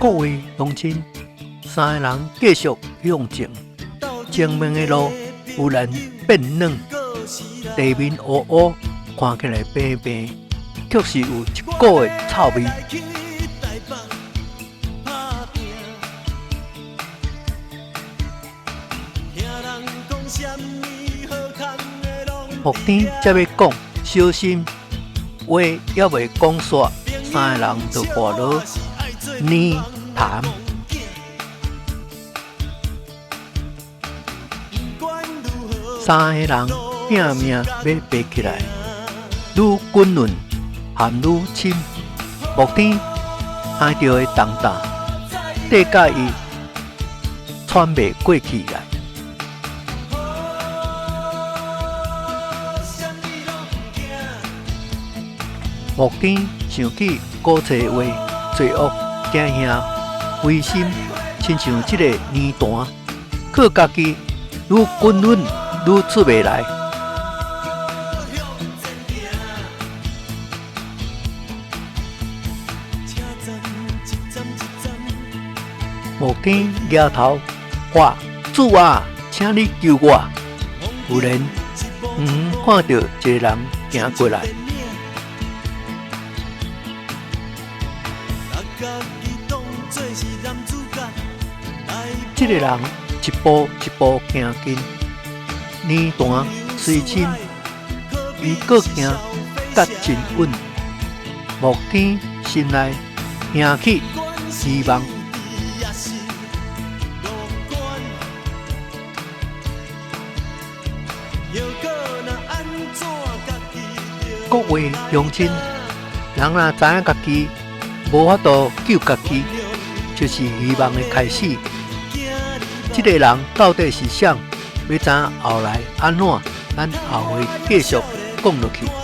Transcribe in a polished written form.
各位鄉親，三个人繼續向前，前面的路忽然變軟，地面烏烏，看起來平平，卻是有一股的臭味。伏天才欲講，小心話猶未講煞，三个人就跋落泥潭。三个人拼命欲爬起來，愈滾輪陷愈深。伏天耳著的重擔，綴甲伊喘袂過氣來。伏天想起古冊話，罪惡驚嚇灰心，親像這個泥潭，靠家己愈滾輪愈出袂來。伏天舉頭喊：主啊，請你救我！忽然，遠遠看著一个人行過來。這个人一步一步行近，泥潭雖深，伊閣行甲真穩。伏天心內燃起希望。各位鄉親，人若知影家己無法度救家己，就是希望的開始。這個人到底是誰？欲知影後來按怎，咱後回繼續講落去。